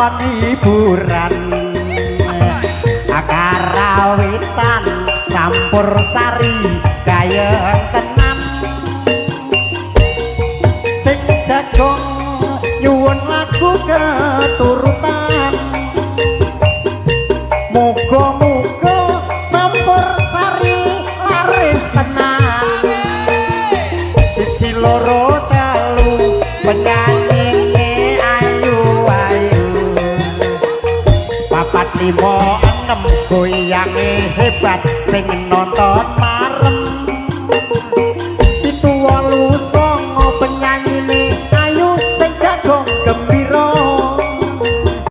nonton hiburan. Karawitan campur sari gayeng tenan. Sing jagong nyuwun lagu keturutan. Muga-muga campur sari laris tenan. Siji loro telu penyanyine ayu ayu. Papat lima enem goyange hebat sing nonton.